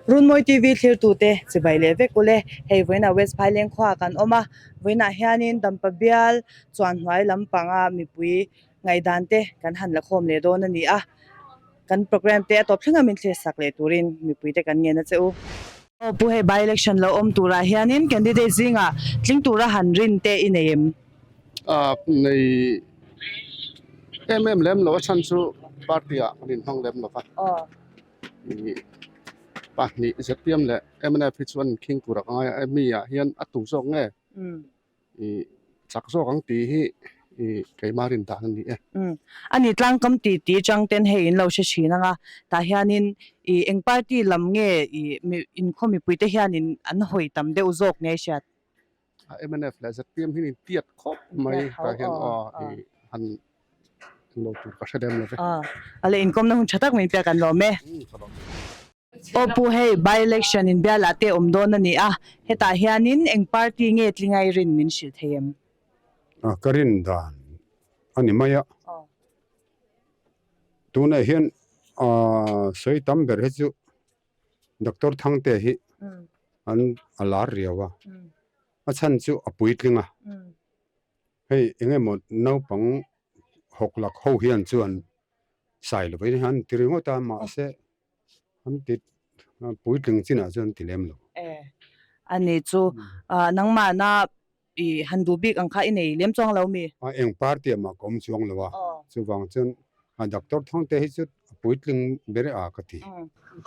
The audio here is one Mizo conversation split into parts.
Runmawi TV thlirtute chibai leh vek ule. Hei vawiinah West Phaileng khuaah kan awm a, vawiinah hianin Dampa bial chuan hnuai lampanga mipui ngaihdan te kan han la khawm leh dawn a ni a. Kan programme te a tawp thleng a min thlir sak leh turin mipui te kan ngen a che u. Aw pu hei by election lo awm turah hianin candidate zingah tling tura han rin te i nei em? A nei em em lem lo a chhan chu party ah kan inhmang lem lo va. Pahnih zpm leh mnf hi chuan khing tur a ka ngai a mi ah hian a tu zawk nge ih chak zawk ang tih hi ih keimah rin dan a ni e. A ni tlangkam tih tih chang ten hei in lo hre thin ang a, tah hianin ih eng party lam nge ih inkhaw mipui te hianin an hawi tam deuh zawk nge hriat? Mnf leh zpm hi in tiat khawp mai tah hian aw i han lo tur ka hre lem lo ve. A leh inkawmna hun tha tak min pek an lawm e. Aw pu hei by election in bialah te awm dawn a ni a, hetah hianin eng party nge tlingai rin min hrilh thei em? Ka rin dan a ni mai a, tunah hian sawi tam ber hi chu Doctor Thangte hi an a lar riau a, a chhan chu a puitling a, hei eng emaw naupang hawk lak ho hian chuan sai lo in an ti ringawt a mahse an ti puitling chinah chuan an ti lem lo. A ni chu nangmahna I han duh bik ang kha i nei lem chuang lo mi? A eng party ah mah ka awm chuang lo a, chuvang chuan a doctor thawng te hi chu a puitling ber a ka ti.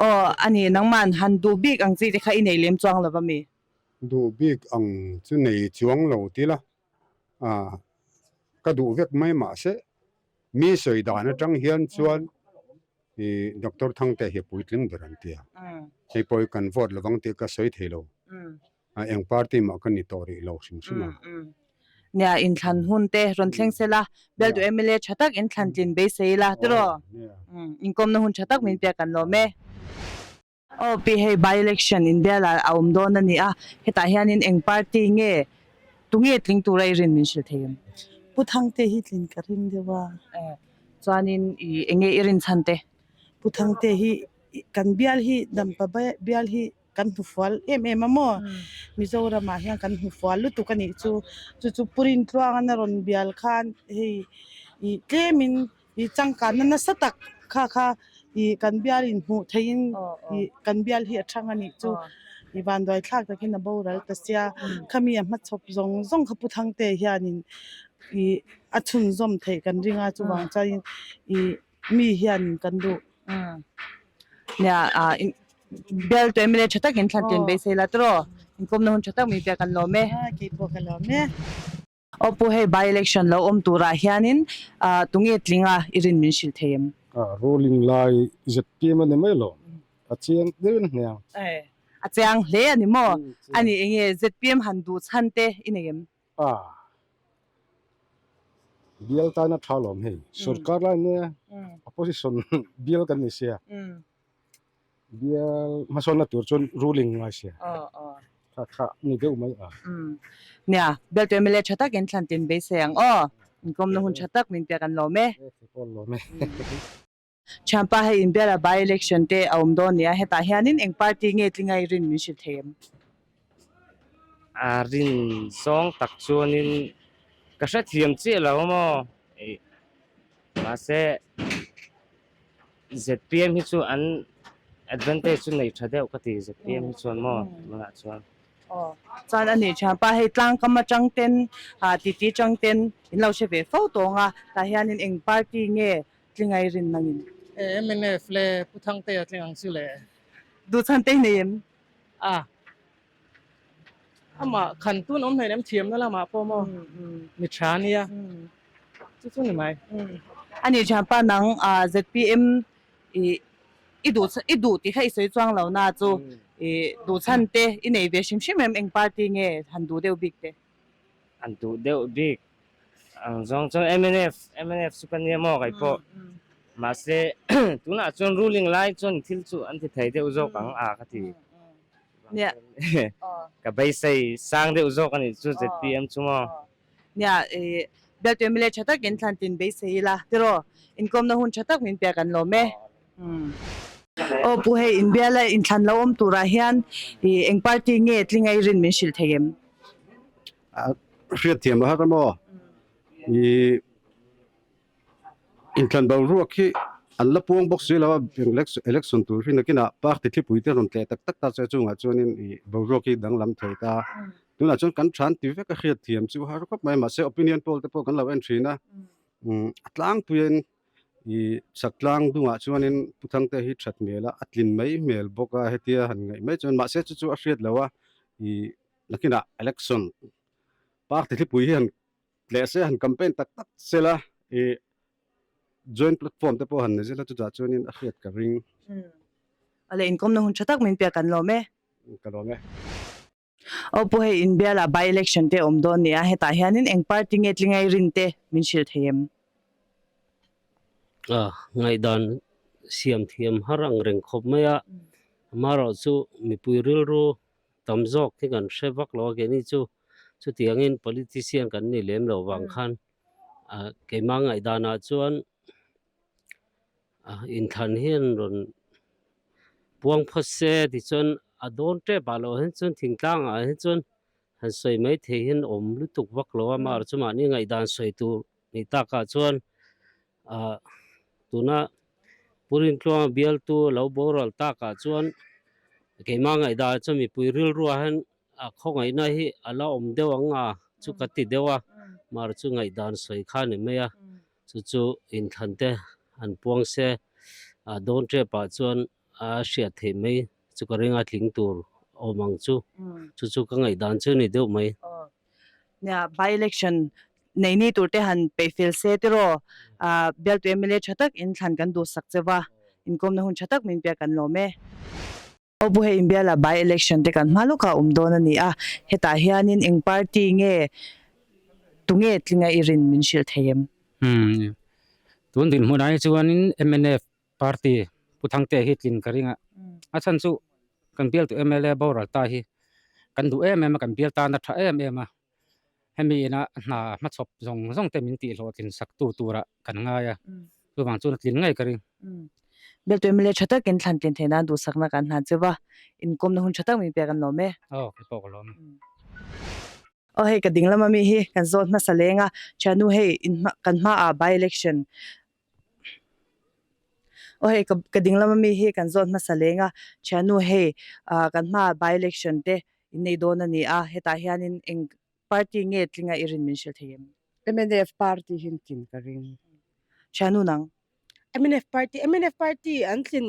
Aw, a ni, nangman han duh bik ang chi te kha i nei lem chuang lo va mi? Duh bik ang chu nei chuang lo ti la, a ka duh vek mai mahse mi sawi dan atang hian chuan i doctor Thangte hi a puitling ber an ti a, hei pawh hi kan vote lovang tih ka sawi thei lo. A eng party mah ka ni tawh rih lo hrim hrim ang. Nia, inthlan hun te rawn thleng se la, bialtu mla tha tak inthlan tlin beisei ila tiraw? Inkawmna hun tha tak min pek kan lawm e. Aw pi hei by election in bialah a awm dawn a ni a, hetah hianin eng party nge tunge tling tura i rin min hrilh thei em? Pu Thangte hi tlin ka ring deuh a. Chuanin i enge i rin chhan te? Pu Thangte hi kan bial hi Dampa bial hi kan hnufual em em a maw Mizoramah hian kan hnufual lutuk a nih chu chu chu Purin tluanga rawn bial khan hei ih tlemin ih changkanna nasa tak kha kha ih kan bial in hmuh theihin ih kan bial hi a thang a nih chu ih vanduai thlak takin a boral ta sia khami a hmachhawp zawng zawng kha Pu Thangte hianin ih a chhunzawm theih kan ring a chuvang chuanin ih mi hian kan duh. Nia bial tu mla tha takin thlan tlin beisei la tiraw inkawmna hun tha tak min pek an lawm e. Kei pawh ka lawm e. Aw pu hei by election lo awm turah hianin tunge tling a i rin min hrilh thei em? Ruling lai zpm a ni mai lo, a chiang deuhin hniang. A chiang hle a ni maw? Ani enge zpm han duh chhan te i nei em? A bial tana tha lawm hei sorkar lai nia opposition bial kan ni sia bial hmasawnna tur chuan ruling ngai sia kha kha ni deuh mai a. Nia bial tu mla tha takin thlan tin beisei ang aw inkawmna hun tha tak min pek an lawm e. Lawm e. Thianpa hei inbiala by election te a awm dawn nia, hetah hianin eng party nge tlinga i rin min hrilh thei em? A rin zawng tak chuanin ka hrethiam chiah lo maw? Mahse zpm hi chu an advantage chu nei tha deuh ka ti zpm hi chuan maw tunah chuan. Aw chuan a nih thianpa hei tlangkam atang ten titi tang ten in lo hre ve fo tawng a, tah hianin eng party nge Tlingai rin nangin. Mnf le Pu Thangtea tling ang chu le. Duhchhan te hi nei em? A. Amah khan tun awm hleinem thiamna lamah pawh maw mi tha nia. Chu chu ni mai. A nih thianpa nang zpm i i duh i duh tih kha i sawi chuang lo na chu i duhchhan te i nei ve hrim hrim em eng party nge han duh deuh bik te? An duh deuh bik ang zawng chuan mnf mnf chu ka nia maw kei pawh mahse tunah chuan ruling lai chuan thil chu an ti thei deuh zawk ang a ka ti ka beisei sang deuh zawk a nih chu zpm chu maw. Nia i bialtu mla tha takin thlan tin beisei ila tiraw inkawmna hun tha tak min pek an lawm e. Aw pu hei inbiala inthlan lo awm turah hian i eng party nge tlinga i rin min hrilh thei em? Hriatthiam a har a maw? I inthlan boruak hi an la puang bawk si lo a, election tur hi nakinah party thlipui te rawn tleh tak tak ta che chungah chuanin i boruak hi danglam thei ta. Tunah chuan kan than ti vek a hriatthiam chu har khawp mai mahse opinion poll te pawh kan lo en thin a, a tlangpuiin I Saktlang dungah chuanin Pu Thangte hi that hmel a, a tlin mai hmel bawk a, hetia han ngaih mai chuan mahse chu chu a hriat lo a, i nakinah election party thlipui hi han tleh se han campaign tak tak se la, i joint platform te pawh han nei zel a, chutah chuanin a hriat ka ring. Awle inkawmna hun tha tak min pek kan lawm e. Ka lawm e. Aw pu hei inbial ah by election te awm dawn nia hetah hianin eng party nge tlingai rin te min hrilh thei em? A ngaihdan siam thiam har ang reng khawp mai a, amaherawh chu mipui rilru tam zawk hi kan hre vak lo a keini chu chutiangin politician kan ni lem lo vang khan keimah ngaihdanah chuan inthlan hian rawn puang phawt se tichuan a dawn tep ah loh hian chuan thingtlang ah hian chuan han sawi mai thei hian awm lutuk vak lo a amaherawhchu chu mahni ngaihdan sawi tur nih takah chuan ah tuna Pu Rintluanga bialtu lo boral takah chuan keimah ngaihdan chuan mipui rilruah hian a khawngaihna hi a la awm deuh ang a chu ka ti deuh a amaherawhchu chu ngaihdan sawi kha a ni mai a. Chu chu inthlan te an puang se a dawn tep ah chuan a hriat theih mai chu ka ring a tling tur awm ang chu chu chu ka ngaihdan chu a ni deuh mai. Nia by election nei ni tur te han peih fel se tiraw bialtu mla tha tak inthlan kan duhsak cheuva inkawmna hun tha tak min pek kan lawm e. Aw pu hei inbiala by election te kan hma lawkah awm dawn a ni a, hetah hianin eng party nge tunge tlinga i rin min hrilh thei em? Umm tun dinhmunah hi chuanin mnf party Pu Thangtea hi tlin ka ring a, a chhan chu kan bialtu mla boral ta hi kan duh em em a, kan bial tan a tha em em a, hemi ina hna hmachhawp zawng zawng te min tih hlawhtlin sak tu turah kan ngai a, chuvang chuan a tlin ngei ka ring. Bialtu mla tha takin thlan tlin theih nan duhsakna kan hlan cheu a, inkawmna hun tha tak min pek an lawm e. Aw, kei pawh ka lawm e. Aw hei ka ding lama mi hi kan zawt hmasa leng a, thiannu hei in kan hmaah by election Aw hei ka ding lama mi hi kan zawt hmasa leng a, thiannu hei ah kan hmaah by election te in nei dawn a ni a, hetah hianin eng party nge tlinga i rin min hrilh thei em? Mnf party hi an tlin ka ring. Thiannu nang? Mnf party, mnf party an tlin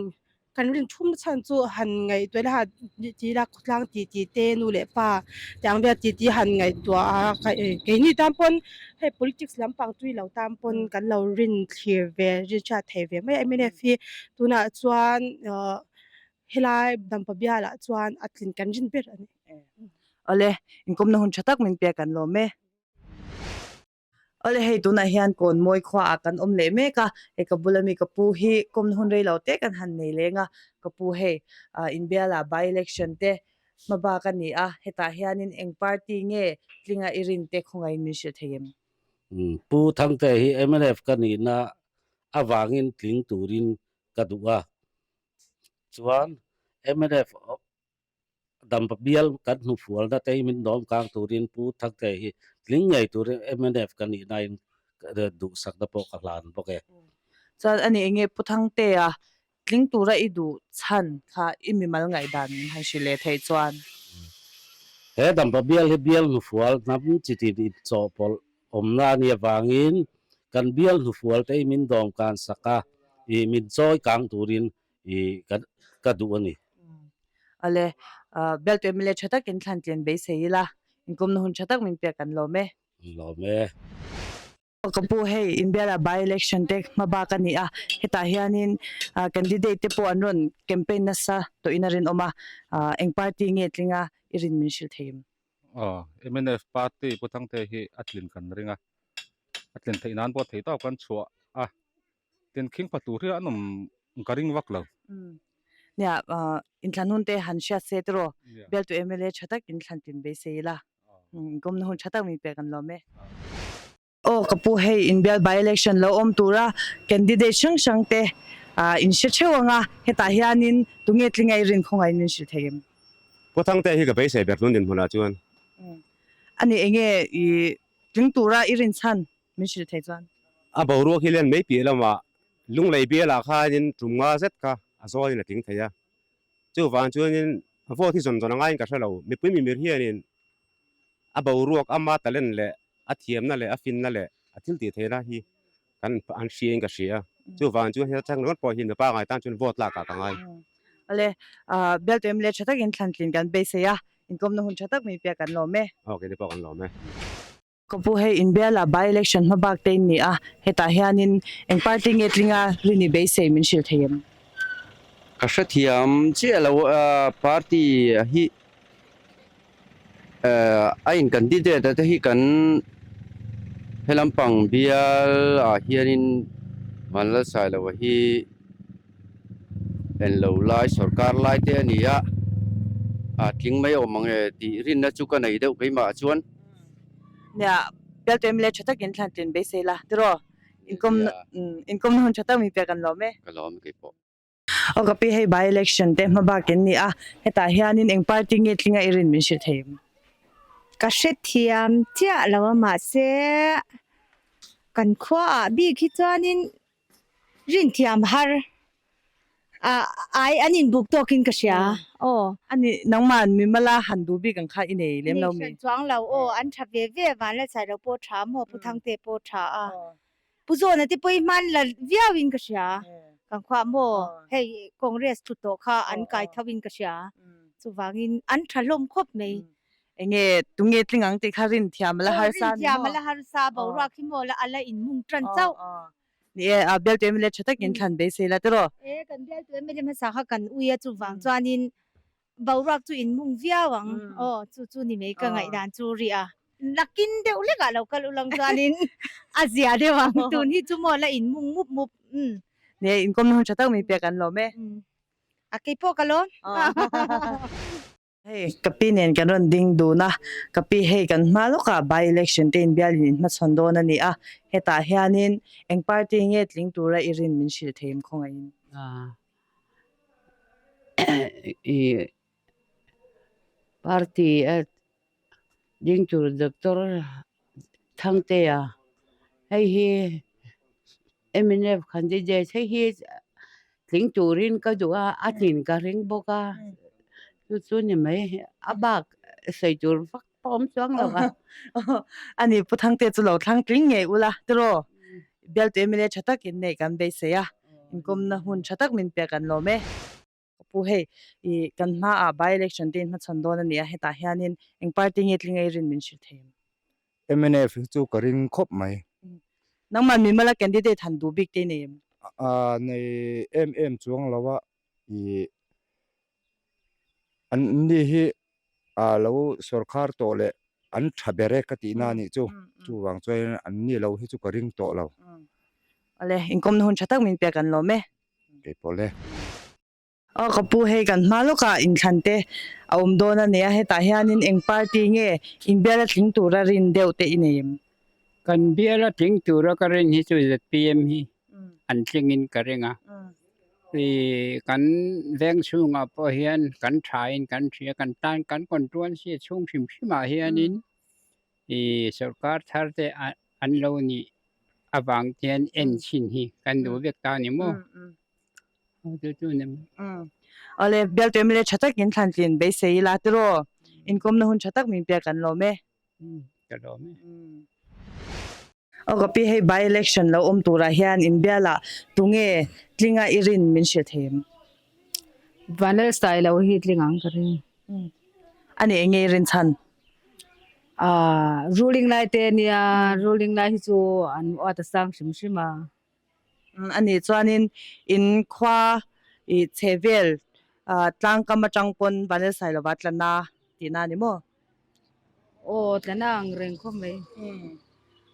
kan rin thum chhan chu han ngaihtuah ila ti ila khawtlang ti ti te nu leh pa te ang vel ti ti han ngaihtuah a keini tan pawn hei politics lampang tui lo tan pawn kan lo rin thlir ve rin hriat thei ve mai a mnf hi tunah chuan ahh helai Dampa bialah chuan a tlin kan rin ber a ni. Awle, inkawmna hun tha tak min pek an lawm e. Awle hei tunah hian Kawnmawi khuaah kan awm leh mek a, hei ka bula mi ka pu hi kawmna hun rei lo te kan han nei leng a, ka pu hei ah inbialah by election te hma bak a ni a, hetah hianin eng party nge tlinga i rin te khawngaihin min hrilh thei em? Pu Thangte hi mnf ka nihna avangin tling turin ka duh a, chuan mnf Dampa bial kan hnufualna te hi min dawm kang turin Pu Thangte hi tling ngei turin mnf ka nihna in duhsakna pawh ka hlan bawk e. Chuan ani enge Pu Thangtea tling tura i duh chhan kha i mimal ngaihdan min han hrilh leh theih chuan. He Dampa bial hi bial hnufual hnam chitin inchawhpawlh awmna a nih avangin kan bial hnufual te hi min dawm kan sak a, ih min chawi kang turin i ka ka duh a ni. Awle, Bialtu mla tha takin thlan tlin beisei ila, inkawmna hun tha tak min pek kan lawm e. Lawm e. Ka pu hei inbiala by election te hma bak a ni a, hetah hianin candidate te pawh an rawn campaign nasa tawhin a rinawm a, eng party nge tlinga i rin min hrilh thei em? Aw, mnf party Pu Thangte hi a tlin kan ring a, a tlin theih nan pawh thei tawk kan chhuah a. Tin khing pha tur hi an awm ka ring vak lo. Nia, inthlan hun te han hriat se tiraw, bialtu mla tha tak inthlan tin beisei ila, inkawmna hun tha tak min pek an lawm e. Aw ka pu hei inbial by election lo awm tura candidate hrang hrang te Ah in hre theuh ang a, hetah hianin tunge tlinga i rin khawngaih in min hrilh thei em? Pu Thangte hi ka beisei ber tun dinhmunah chuan. Ani enge i tling tura i rin chhan min hrilh thei chuan? A boruak hi len mai piah lamah Lunglei bialah khanin tum nga zet kha a zawlin a tling thei a. Chuvang chuanin vote hi zawn zawn a ngaiin ka hre lo. Mipui mimir hianin a boruak ama talent leh a thiamna leh a finna leh a thil tih theihna hi kan an hria in ka hria. Chuvang chuan heta chang ringawt pawh hi mipa ngai tan chuan vote lak ah ka ngai. Awle, bialtu MLA tha takin thlantlin kan beisei a, inkawmna hun tha tak min pek kan lawm e. Aw, keini pawh kan lawm e. Ka pu hei inbiala by election hma bak te in ni a, hetah hianin eng party nge tlinga rin i beisei min hrilh thei em? Ka hrethiam chiah lo party hi a in candidate a te hi kan helam pang bial ah hianin Vanlalsailoa hi enlo lai sawrkar lai te a ni a, a tling mai awm ang e tih rinna chu ka nei deuh keimah chuan. Nia, bialtu MLA tha takin thlan tlin beisei la tiraw? Inkawmna inkawmna hun tha tak min pek an lawm e. Ka lawm keipawh. Aw ka pi hei by election te hma bak in ni a, hetah hianin eng party nge tlinga i rin min hrilh thei em? Ka hrethiam chiah lo a mahse kan khuaah bik hi chuanin Rinthiam har a ai an inbuk tawkin ka hria aw. Ani nangman mimala han duh bik ang kha i nei lem lo mi? Nei hran chuang lo aw, an tha ve ve van la chai lo pawh tha maw Pu Thangte pawh tha a, Pu Zawna te pawh i hman la viau in ka hria, kan khuah maw hei Congress thu tawh kha an kai tho in ka hria, chuvangin an tha hlawm khawp mai. Enge tunge tling ang tih kha rinthiam a la harsa ni maw? Rinthiam a la harsa, boruak hi maw la a la inmung tan chauh. Ni e, a bialtu MLA tha takin thlan beisei la tiraw? E, kan bialtu MLA hmasa kha kan ui a, chuvang chuanin boruak chu in mung viau ang. Aw, chu chu ni mai ka ngaihdan chu rih a. Nakin deuh hlekah lo kal ulang chuanin a zia deuh ang. Tun hi chu maw la in mung mup mup. Ni e, inkawmna hun tha tak min pek an lawm e. A keipawh ka lawm. Hei ka pi nen kan rawn ding dun a, ka pi hei kan hma lawkah by election te inbialin in hmachhawn dawn a ni a, hetah hianin eng party nge tling tura i rin min hrilh thei em khawngaihin? I party a ding tur Doctor Thangtea hei hi MNF candidate hei hi tling turin ka duh a, a tlin ka ring bawk a, chu chu ni mai a bak sawi tur vak pawh awm chuang lo a. Ani Pu Thangte chu lo thlang tling ngei ula tiraw bialtu MLA tha takin neih kan beisei a, inkawmna hun tha tak min pek an lawm e. Ka pu hei i kan hmaah by election te in hmachhawn dawn a ni a, hetah hianin eng party nge tling ei rin min hrilh thei em? Mnf hi chu ka ring khawp mai. Nangmah mimala candidate han duh bik te i nei em? A nei em em chuang lo a, i an ni hi a lo sawrkhar tawh leh an tha ber e ka tihna a nih chu, chuvang chuan an ni lo hi chu ka ring tawh lo. Awle, inkawmna hun tha tak min pek an lawm e. Kei pawh le. Aw ka pu hei kan hma lawkah inthlan te a awm dawn a nia, hetah hianin eng party nge inbial a tling tura rin deuh te i nei em? Kan bial a tling tura ka rin hi chu zpm hi an tlingin ka ring a, ih kan veng chhungah pawh hian kan thain kan hria kan tan kan control si chhung hrim hrimah hianin ih sawrkar thar te an lo nih avang hian en chhin hi kan duh vek ta a ni maw? Awle, bialtu MLA tha takin thlan tlin beisei ila tiraw? Inkawmna hun tha tak min pek kan lawm e. Ka lawm e. Aw ka pi hei by election lo awm turah hian inbialah tunge tlinga i rin min hrilh thei em? Vanlal style lo hi tling ang ka ring. Ani enge i rin chhan? Aaa ruling lai te ania ruling lai hi chu an uat a sang hrim hrim a. Ani chuanin in khua i chhe vel tlang kam atang pawn Vanlal Sailova tlana tihna a ni maw? Aw tlana ang reng khawp mai.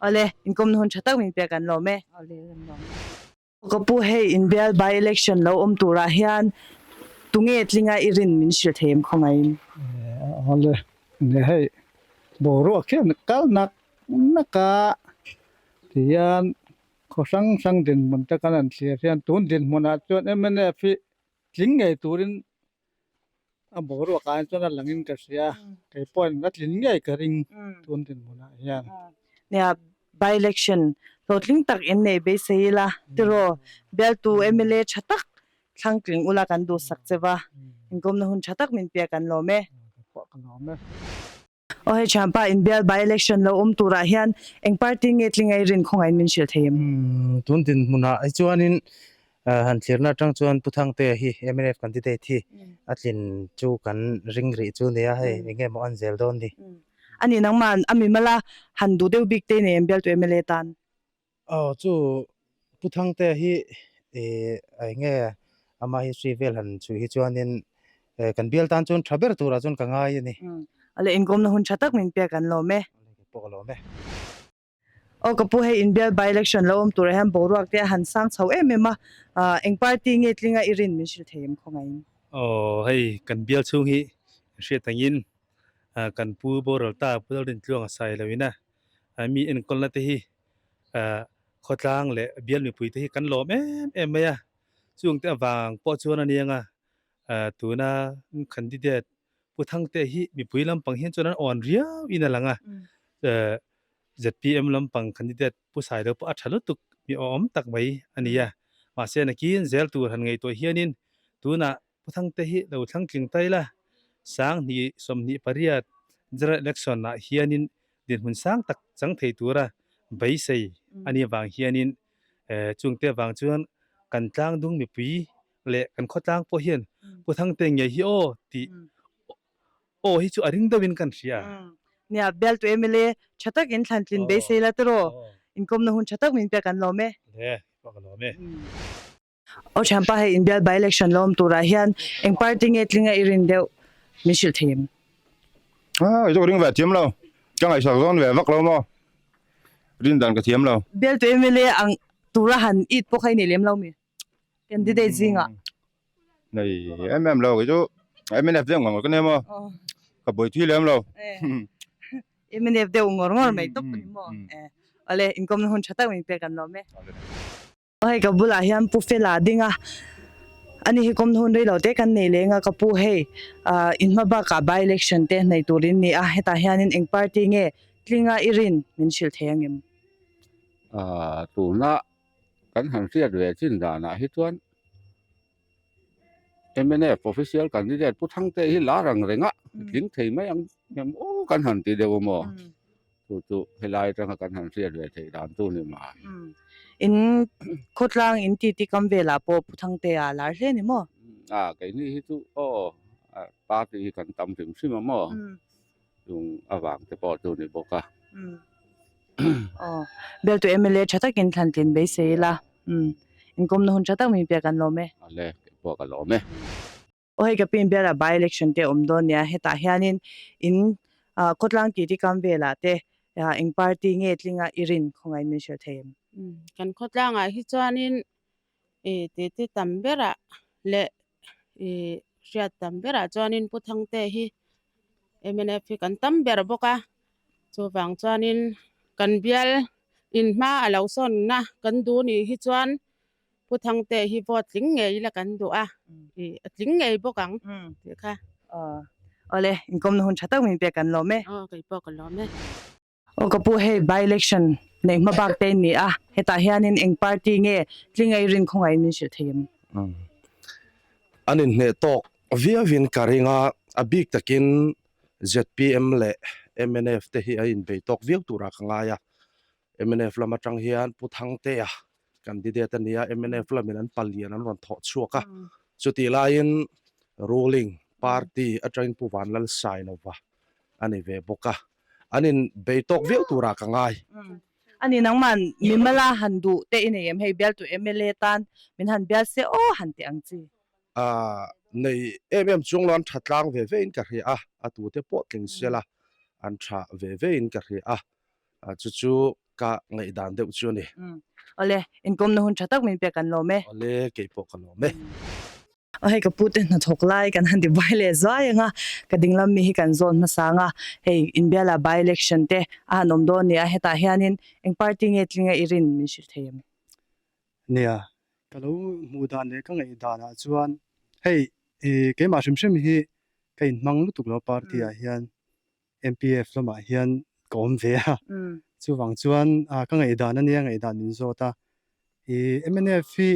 Awle inkawmna hun tha tak min pek an lawm e. Awle kan lawm e. Ka pu hei inbial by election lo awm turah hian tunge tlinga i rin min hrilh thei em khawngaihin? Awle ne hei boruak hian kal nak nak a tihian. Khaw hrang hrang dinhmun te kan han thlir hian tun dinhmunah chuan mnf hi tling ngei turin a boruak ah hian chuan a langin ka hria kei pawhin a tlin ngei ka ring tun dinhmunah hian. Nia by election hlawhtling tak in nei beisei ila tiraw bialtu mla tha tak thlang tling ula kan duhsak che va inkawmna hun tha tak min pek an lawm e. Aw hei thianpa inbial by election lo awm turah hian eng party nge tling a i rin khawngaih min hrilh thei em? Tun dinhmunah hi chuanin han thlirna atang chuan Pu Thangtea hi mnf candidate hi a tlin chu kan ring rih chu nia hei eng nge maw an zel dawn ni. Ani nangmah a mimala han duh deuh bik te nei em bialtu mla tan? Aw chu Pu Thangtea hi ih eng nge ama history vel han chhui hi chuanin kan bial tan chuan tha ber turah chuan ka ngai a ni. Ale inkawmna hun tha tak min pek an lawm e. Pawh ka lawm e. Aw ka pu hei inbial by election lo awm turah hian boruak te a han sang chho em em a, eng party nge tlinga i rin min hrilh thei em khawngaihin? Aw hei kan bial chhung hi hriat angin kan pu boral ta Pu Lalrintluanga sai loin a mi enkawlna te hi khawtlang leh bial mipui te hi kan lawm em em mai a, chung te avang pawh chuan a niang a, tuna candidate Pu Thangte hi mipui lampang hian chuan an awn riau in a lang a, zpm lampang candidate Pu Sailo pawh a tha lutuk mi awm tak mai a ni a, mahse nakin zel tur han ngaihtuah hianin tunah Pu Thangte hi lo thlang tling ta ila, 2028 General Election ah hianin dinhmun sang tak chang thei tura beisei a nih avang hianin chungte avang chuan kan tlangdung mipui leh kan khawtlang pawh hian Pu Thangte ngei hi aw tih aw hi chu a ring deuhin kan hria. Nia, bialtu MLA tha takin thlan tlin beisei la tiraw? Inkawmna hun tha tak min pek an lawm e. Le, pawh ka lawm e. Aw thianpa hei inbial by election lo awm turah hian eng party nge tlinga i rin deuh min hrilh thei em? Ah, i zawk ring ve thiam lo. Ka ngaihsak zawn ve vak lo maw? Rin dan ka thiam lo. Bialtu MLA ang tura han it pawh kha i nei lem lo mi? Candidate zingah. Nei em em lo kei chu MNF deuh ngawr ngawr ka nia maw? Ka buai thui lem lo. MNF deuh ngawr ngawr mai tawp a ni maw? Awle, inkawmna hun tha tak min pek an lawm e. Hei ka bulah hian Pu Fela a ding a, ani hi kawmna hun rei lo te kan nei leng a, ka pu hei in hma bakah by election te nei turin ni a, hetah hianin eng party nge tlinga i rin min hrilh thei angem? Tuna kan han hriat ve chin danah hi chuan mnf official candidate Pu Thangte hi lar ang reng a, tling thei mai ang em aw kan han ti deuh a maw? Chu chu helai atanga kan han hriat ve theih dan chu ni mai. In khawtlang in titi kam velah pawh Pu Thangtea a lar hle ni maw? A keini hi chu aw party hi kan tam hrim hrim a maw? Chung avang te pawh chu ni bawk a. Aw bialtu mla tha takin thlan tlin beisei ila inkawmna hun tha tak min pek an lawm e. Ale kei pawh ka lawm e. Aw hei ka pin biala by election te awm dawn nia hetah hianin in khawtlang titi kam velah te eng party nge tlinga i rin khawngaih min hrilh thei em? Kan khawtlangah hi chuanin titi tam berah leh hriat tam berah chuanin Pu Thangte hi mnf hi kan tam ber bawk a chuvang chuanin kan bial in hma a lo sawnna kan duh nih hi chuan Pu Thangte hi vote tling ngei ila kan duh a, ih a tling ngei bawk ang tih kha. Aw awle inkawmna hun tha tak min pek kan lawm e. Aw kei pawh ka lawm e. Aw ka pu hei by election neih hma bak te in ni a, hetah hianin eng party nge tling a i rin khawngaih min hrilh thei em? An inhneh tawk viauin ka ring a, a bik takin zpm leh mnf te hi a inbei tawk viau turah ka ngai a, Mnf lam atang hian Pu Thangtea candidate a nia, mnf lamin an palian an rawn thawh chhuak a, chutih laiin ruling party atangin Pu Vanlalsailova a ni ve bawk a, an in bei tawk viau turah ka ngai. Ani nangman mimala han duh te i nei em hei bialtu mla tan min han bial se aw han tih ang chi. Nei em em chung lo an tha tlang ve ve in ka hria a, a tute pawh tling sela an tha ve ve in ka hria a, Chu chu ka ngaihdan deuh chu a ni. Awle, inkawmna hun tha tak min pek kan lawm e. Awle, kei pawh ka lawm e. Aw hei ka pu te hnathawk lai kan han ti buai leh zuai ang a, ka dinglam mi hi kan zawn hmasa ang a, hei inbiala by election te a han awm dawn ni a, hetah hianin eng party nge tlinga i rin min hrilh thei em? Nia, ka lo hmuh dan leh ka ngaih danah chuan hei keimah hrim hrim hi ka inhmang lutuk lo party ah hian MPF lamah hian ka awm ve a, chuvang chuan ka ngaihdan a nia ngaihdan min zawt a, ih mnf hi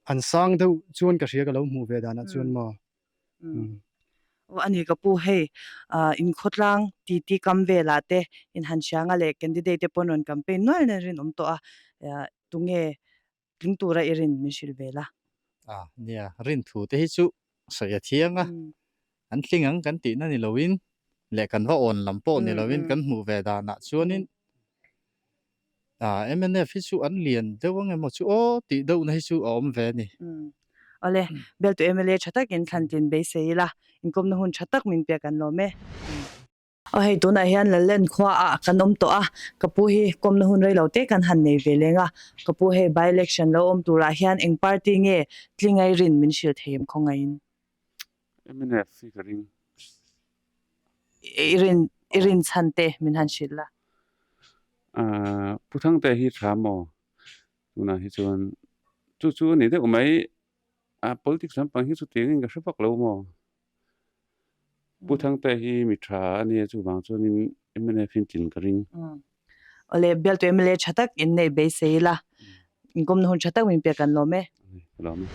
an sang deuh chuan ka hria ka lo hmuh ve danah chuan maw. Aw a ni ka pu hei inkhawtlang titi kam velah te inhan hrianga leh candidate te pawn rawn campaign nual nen rinawm tawh a, tunge tling tura i rin min hrilh ve la. A nia, rin thu te hi chu sawi a thiang a, an tling ang kan tihna ni loin leh kan va awn lam pawh ni loin kan hmuh ve danah chuanin mnf hi chu an lian deuh ang emaw chu aw tih deuhna hi chu a awm ve a ni. Awle, bialtu mla tha takin thlantlin beisei ila, inkawmna hun tha tak min pek an lawm e. Aw hei tunah hian Lallen khua ah kan awm tawh a, ka pu hi kawmna hun rei lo te kan han nei ve leng a, ka pu hei by election lo awm turah hian eng party nge tlingai rin min hrilh thei em khawngaihin? Mnf hi ka ring. I rin i rin chhan te min han hrilh la. Ahh Pu Thangte hi tha maw? Tunah hi chuan chu chu a ni deuh mai, ah politics lampang hi chutiang in ka hre vak lo maw? Pu Thangte hi mi tha a nia chuvang chuanin mnf in tlin ka ring. Awle bialtu mla tha tak in nei beisei ila inkawmna hun tha tak min pek an lawm e. Ka lawm e.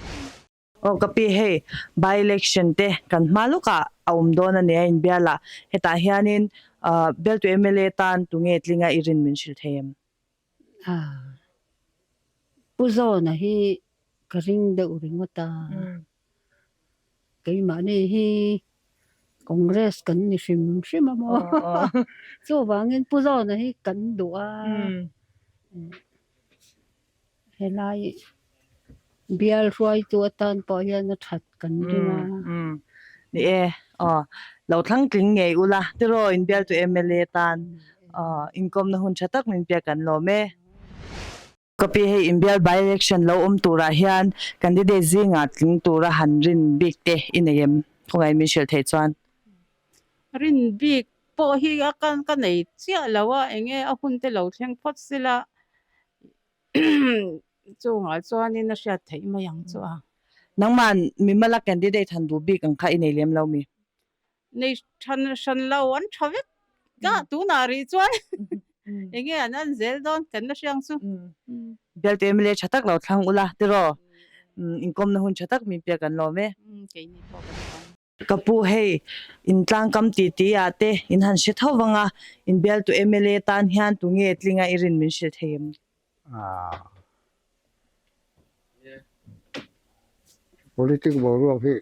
Aw ka pi hei by election te kan hma lawkah a awm dawn a nia inbial a hetah hianin bialtu mla tan tunge tlinga i rin min hrilh thei em? Pu Zawna hi ka ring deuh ringawt a. Keimahni hi Congress kan ni hrim hrim a maw? Chuvangin Pu Zawna hi kan duh a. Helai bial hruaitu atan pawh hian a that kan ring a. Ni e, aw lo thlang tling ngei ula tiraw inbialtu mla tan inkawmna hun tha tak min pek kan lawm e. Copy hei inbial by election lo awm turah hian candidate zingah tling tura han rin bik te i nei em? Khawngaih min hrilh theih chuan. Rin bik pawh hi a kan ka nei chiah lo a, enge a hun te lo thleng phawt sila chungah chuanin a hriat theih mai ang chu a. Nangman mimala candidate han duh bik ang kha i nei lem lo mi? Nei than hran lo an tha vek ka tunah rih chuan enge an an zel dawn kan la hriang chu. Bialte mla tha tak lo thlang ula tiraw inkawmna hun tha tak min pek an lawm e. Keini pawh kan lawm. Ka pu hei intlang kam ti ti ah te in han hre tho vang a inbialtu mla tan hian tunge tlinga i rin min hrilh thei em? Politic boruak hi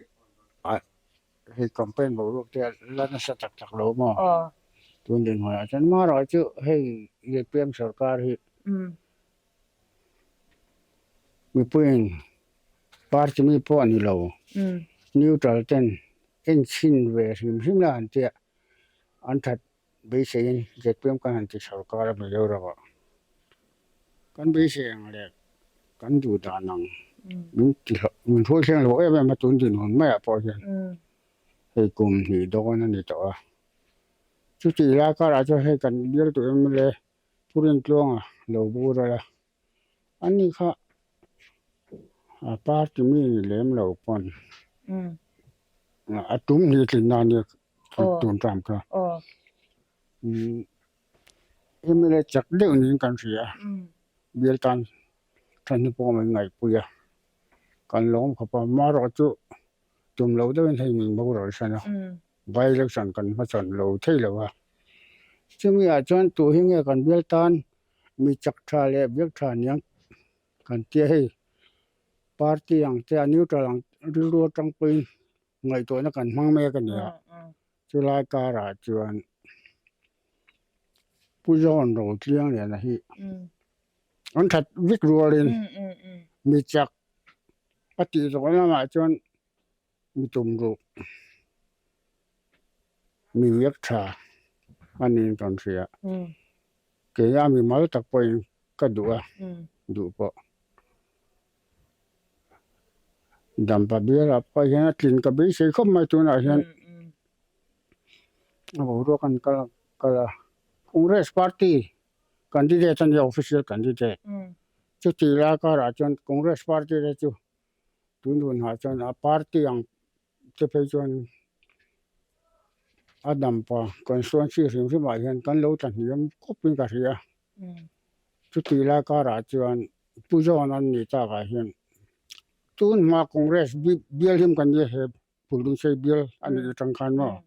hei campaign boruak te la nasa tak tak lo maw? Tun dinhmunah chuan marawh chu hei zpm sorkar hi mipuiin party mi pawh a ni lo neutral ten enchhin ve hrim hrim la an tia an that Beiseiin zpm kan han ti sorkar a Mizoram ah kan beisei ang leh kan duh dan ang min ti hlawh min hruai thleng lo em em a tun dinhmun maiah pawh hian hei kum hnih dawn a ni tawh a chutih lai karah chuan hei kan bialtu mla Pu Rintluanga lo bur a ani kha a party mi ni lem lo pawn a tum hnih tlin na nia tun ṭam kha mla chak deuh niin kan hria a bial tan ṭhan hi pawh min ngaihpui a kan lawm khawp a amaherawh chu tum loh deuhin hei min boral san a by election kan hmachhawn lo thei lo a chumi ah chuan tuh hi nge kan bial tan mi chak ṭha leh biak ṭha aniang kan tia hei party ang te a neutral ang rilru aṭang pawhin ngaihtuahna kan hmang mek a ni a chulai karah chuan Pu John Rotliangliana hi an that vek rualin mi chak a tih zawh lamah chuan mi tum ruh mi viak tha a niin kan hria keia mi mal tak pawhin ka duh a duh pawh. Dampa bialah pawh hian a tlin ka beisei khawp mai tunah hian a boruak an kal kal a Congress party candidate a nia official candidate. Chuti lai karah chuan Congress party te chu tun hunah chuan a party ang te phei chuan a dampa constituency hrim hrim ah hian kan lo tla hniam khawp in ka hria chuti lai karah chuan Pu John an nih takah hian tun hma Congress bial him kan nia he Phulungsei bial a nih atang khan maw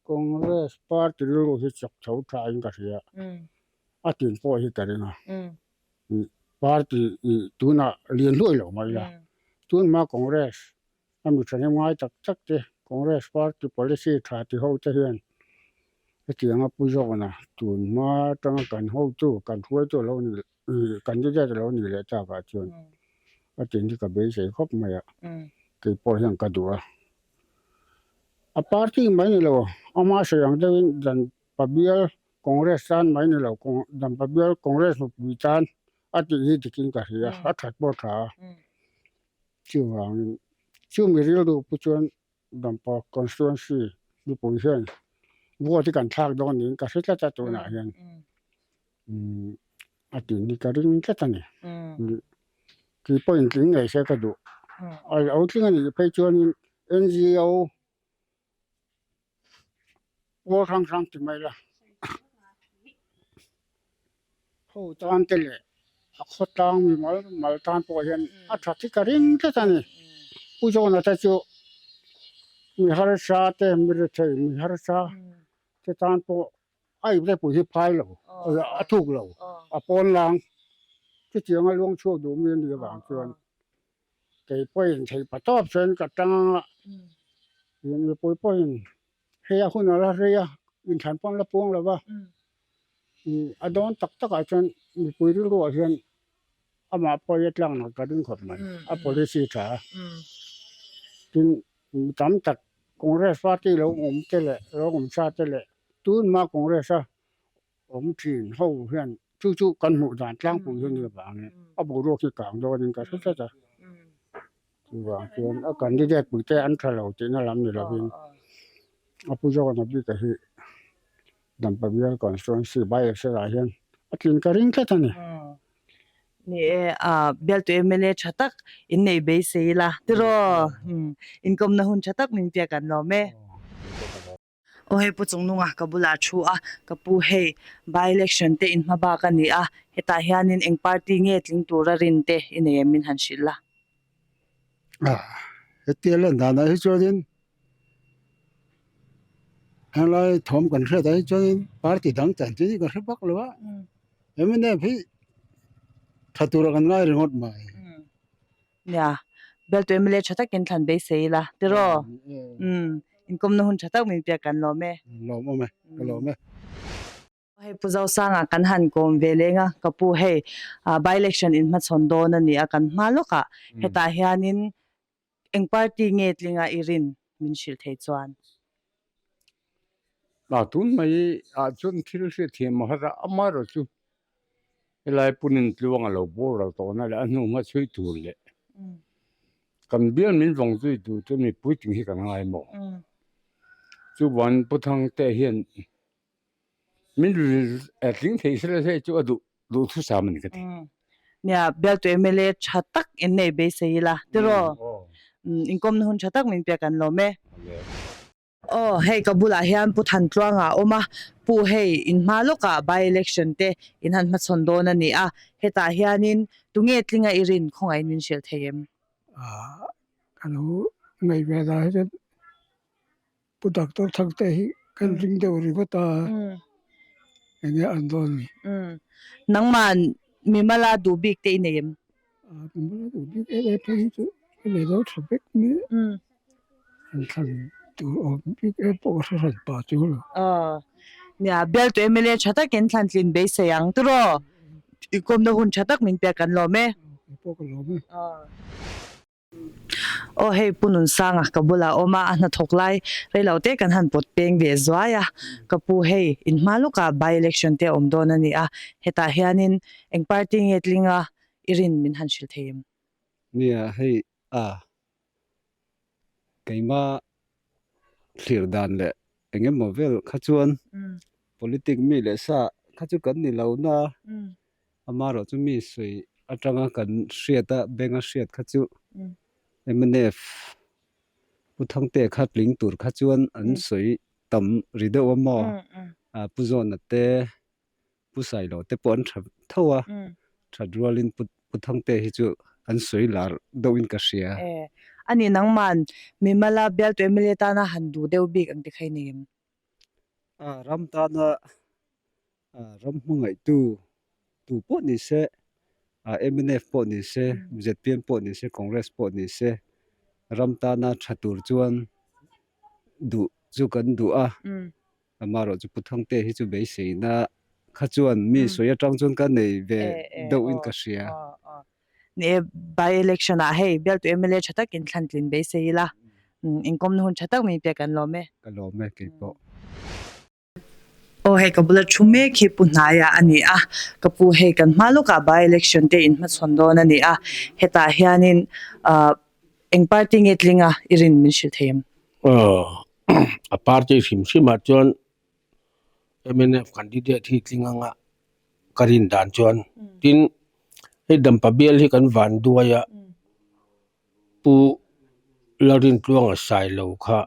Congress party rilru hi chak tho tha in ka hria a tin pawh hi ka ring a party tunah lian hluai lo mai la tun hma Congress a mi thahnem ngai tak tak te Congress party policy tha ti ho te hian hetianga pu zawkna tun hma atanga kan hotu kan hruaitu alo ni candidate alo ni leh takah chuan a tin hi ka beisei khawp mai a keipawh hian ka duh a a party mai ni lo ama sawi ang deuhin dan pabial Congress tan mai ni lo dan pabial Congress mipui tan a tih hi dikin ka hria a that pawh a tha a. Chuvangin chumi rilru pu chuan Dampa constituency mipui hian vote hi kan thlak dawn niin ka hre tlat a tunah hian a tih ni ka ring tlat a ni. Kei pawhin tling ngei se ka duh. A lo tling a nih phei chuanin NGO Pawl hrang hrang ti mai la. Ho tan te leh a khawtlang mi mal mal tan pawh hian a tha thi ka ring tlat a ni. Pu John-a te chu mi harsa te mi rethei mi harsa te tan pawh a ip te pui hi phai lo a thuk lo a pawn lang chutianga luang chhuak duh mi a nih avang chuan Kei pawhin thei pa tawp chuan ka tang anga mipui pawhin hei a hun a la rei a, inthlan pawh an la puang lo va, a dawn tak takah chuan mipui rilruah hian amah pawh hi a tlak nak ka ring khawp mai, a policy tha a. Tin, mi tam tak Congress party lo awm te leh lo awm sa te leh tunhma Congress a awm thin ho hian chu chu kan hmuh dan tlangpui hi a ni avangin a boruak hi kang dawnin ka hre tlat a, chuvang chuan a candidate pui te an tha lo tihna lam ni lovin a pu John-a bik a hi Dampa bial constituency by election ah hian a tlin ka ring tlat a ni. Ni e, bialtu mla tha tak innei beisei ila tiraw inkawmna hun tha tak min pek an lawm e. Aw hei Pu Chungnunga ka bulah thu a, ka pu hei by election te in hma bak a ni a, hetah hianin eng party nge tling tura rin te i nei em min han hrilh la. Hetia lan danah hi chuanin helai thawm kan hriat ah hi chuanin party dang chan chu ka hre vak lo a, mnf hi tha tura kan ngai ringawt mai. Nia, Beltu MLA tha takin thlan beisei ila, tiraw? Umm, inkawmna hun tha tak min pek kan lawm e. Lawm awm e, ka lawm e. Hei Pu Zosanga kan han kawm ve leng a, ka pu hei by election in hmachhawn dawn a ni a, kan hma lawkah hetah hianin eng party nge tlinga i rin min hrilh thei chuan? A tun mai ah chuan thil hriatthiam a har a, amaherawh chu helai punin tluang a lo boral tawhna leh a hnu hma chhui tur leh kan bial min vawng zui tur chu mipui ting hi kan ngai maw? Chuvan Pu Thangte hian min tling thei sela hei chu a duh duhthusam a ni ka ti. Nia, bialtu MLA tha tak in nei beisei ila tiraw? Inkawmna hun tha tak min pek an lawm e. Aw, hei ka bulah hian Pu Thantluanga a awm a, Pu hei in hma lawkah by election te in han hmachhawn dawn a ni a, hetah hianin tunge tlinga i rin khawngaihin min hrilh thei em? Ah, ka lo ngaih ve dan hi chuan Pu Doctor Thangte hi kan ring deuh ringawt a, enge an dawn ni? Nangman mimala duh bik te i nei em? Ah, mimala duh bik em em phei hi chu ka nei lo tha vek mai a, an thlan tur awm bik em pawh ka hre hran pah chu lo. Aw, nia, bialtu MLA tha takin thlan tlin beisei ang tiraw? I kawmna hun tha tak min pek kan lawm e. Kei pawh ka lawm e. Aw hei Pu Nunsanga ka bulah a awm a, a hnathawk lai reilo te kan han pawt peng ve zuai a, ka pu hei in hma lawkah by election te a awm dawn a ni a, hetah hianin eng party nge tlinga i rin min han hrilh thei em? Nia hei a keima thlir dan leh eng emaw vel kha chuan politic mi leh sa kha chu kan ni lo na, amaherawhchu mi sawi. atanga kan hriat a benga hriat kha chu mnf Pu Thangtea kha tling tur kha chuan an sawi tam ri deuh a maw? Pu Zawna te Pu Sailo te pawh an tha tho a, that rualin Pu Pu Thangtea hi chu an sawi lar deuhin ka hria. E, ani nangman mimala bialtu MLA tana han duh deuh bik ang te kha i nei em? A, ram tana ram hmangaihtu tu pawh ni se, mnf pawh ni se, zpm pawh ni se, Congress pawh ni se, ram tana tha tur chuan duh chu kan duh a. Amaherawh chu Pu Thangtea hi chu beiseina kha chuan mi sawi atang chuan ka nei ve deuhin ka hria. Ni e, by election ah hei bialtu mla tha takin thlan tlin beisei ila, inkawmna hun tha tak min pek an lawm e. Ka lawm e keipawh. Aw hei ka bula thu mek hi Pu Hnaia a ni a, ka pu hei kan hma lawkah by election te inhmachhawn dawn a ni a, hetah hianin eng party nge tlinga i rin min hrilh thei em? Aw a party hrim hrim ah chuan mnf candidate hi tling anga ka rin dan chuan tin hei dampa bial hi kan van duai a pu Lalrintluanga Sailo kha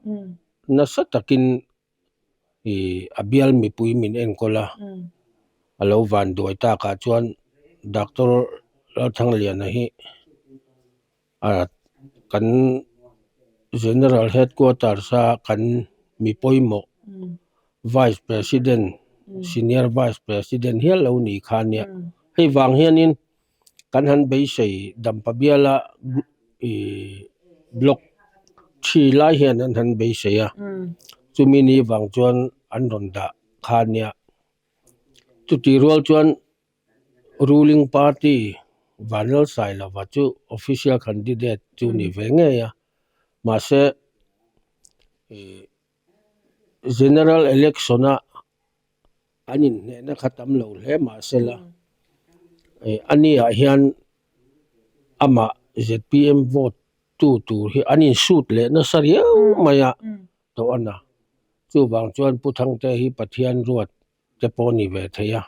nasa takin ih a bial mipui min enkawl a a lo van duai takah chuan doctor Lalthangliana hi a kan general headquarters a kan mi pawimawh vice president senior vice president hial lo ni kha ania hei vang hianin kan han beisei dampa biala ihh block thi lai hian an han beisei a chumi ni vang chuan an rawn dah kha ania chutih rual chuan. Ruling party Vanlalsailova chu official candidate chu ni ve ngei a, mahse ih general election a an inhnehna kha tam lo hle mahsela ih a ni ah hian amah zpm vote tu tur hi an insut leh nasa riau mai a tawh a na, chuvang chuan Pu Thangte hi Pathian ruat te pawh a ni ve thei a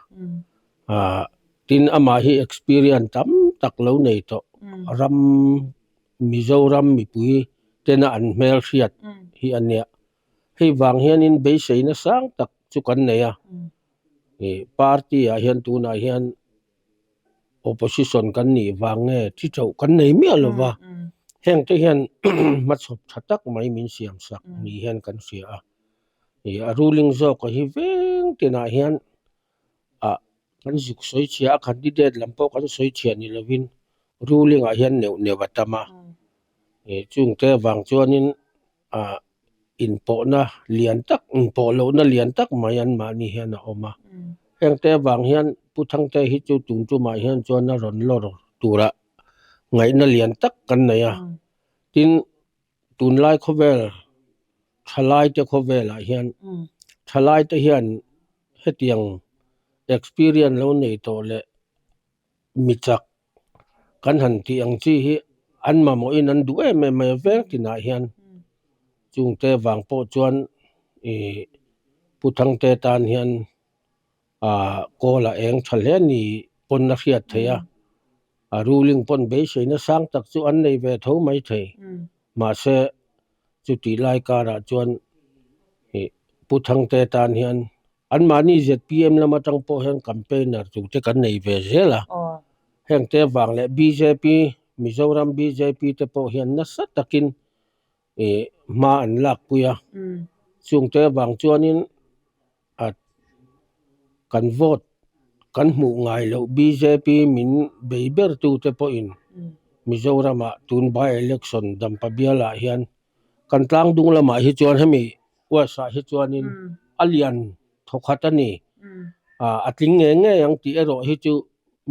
ah tin amah hi experience tam tak lo nei tawh ram Mizoram mipui tena an hmel hriat hi a nia hei vang hianin beiseina sang tak chu kan nei a ih party ah hian tunah hian opposition kan nih vang nge thi teuh kan nei miah lo va heng te hian hmachhawp tha tak mai min siam sak ni hian kan hria a. Ih a ruling zawk a hi veng tinah hian ah kan zuk sawi chhia a candidate lam pawh kan sawi chhia ni lovin ruling ah hian neuh neuh a tam a ih chungte avang chuanin ah inpawhna lian tak inpawh lohna lian tak mai an mahni hian a awm a hengte avang hian Pu Thangte hi chu tum tumah hian chuan a rawn lawr turah ngaihna lian tak kan nei a tin. Tunlai khawvel thalaite khawvelah hian thalaite hian hetiang experience lo nei tawh leh mi chak kan han tih ang chi hi an mamawhin an duh em em mai a veng tinah hian chungte vang pawh chuan ih Pu Thangte tan hian ah kawl a eng tha hle ni pawn a hriat theih a a ruling pawn beiseina sang tak chu an nei ve tho mai thei mahse chutih lai karah chuan ih Pu Thangte tan hian anmahni zpm lam atang pawh hian campaigner tur te kan nei ve zel a hengte avang leh bjp Mizoram bjp te pawh hian nasa takin ih hma an lakpui a chungte avang chuanin a kan vote kan hmuh ngai loh bjp min bei ber tu te pawhin Mizoram ah tun by election dampa bial ah hian kan tlang dung lamah hi chuan hemi west ah hi chuanin a lian thawkhat a ni ah a tling ngei ngei ang tih erawh hi chu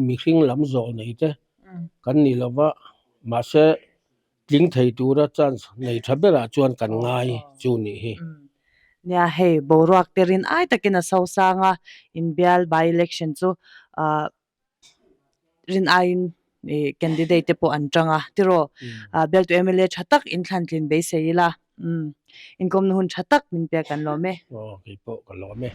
mihring lam zawh nei te kan ni lova mahse Tling thei tura chance nei tha berah chuan kan ngai chu nih hi. Nia hei boruak te rin ai takin a so sang a, inbial by election chu ah rin aiin ih candidate te pawh an tang a tiraw ah bialtu mla tha tak inthlan tlin beisei ila umm inkawmna hun tha tak min pek kan lawm e. Aw keipawh ka lawm e.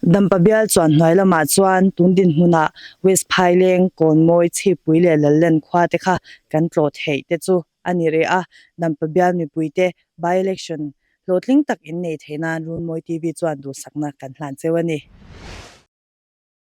Dampa bial chuan hnuai lamah chuan tun dinhmunah West Phaileng, Kawnmawi, Chhipui leh Lallen khua te kha kan tlawh theih te chu a ni rih a. Dampa bial mipuite by-election hlawhtling tak in nei theih nan Runmawi TV chuan duhsakna kan hlan cheu a ni.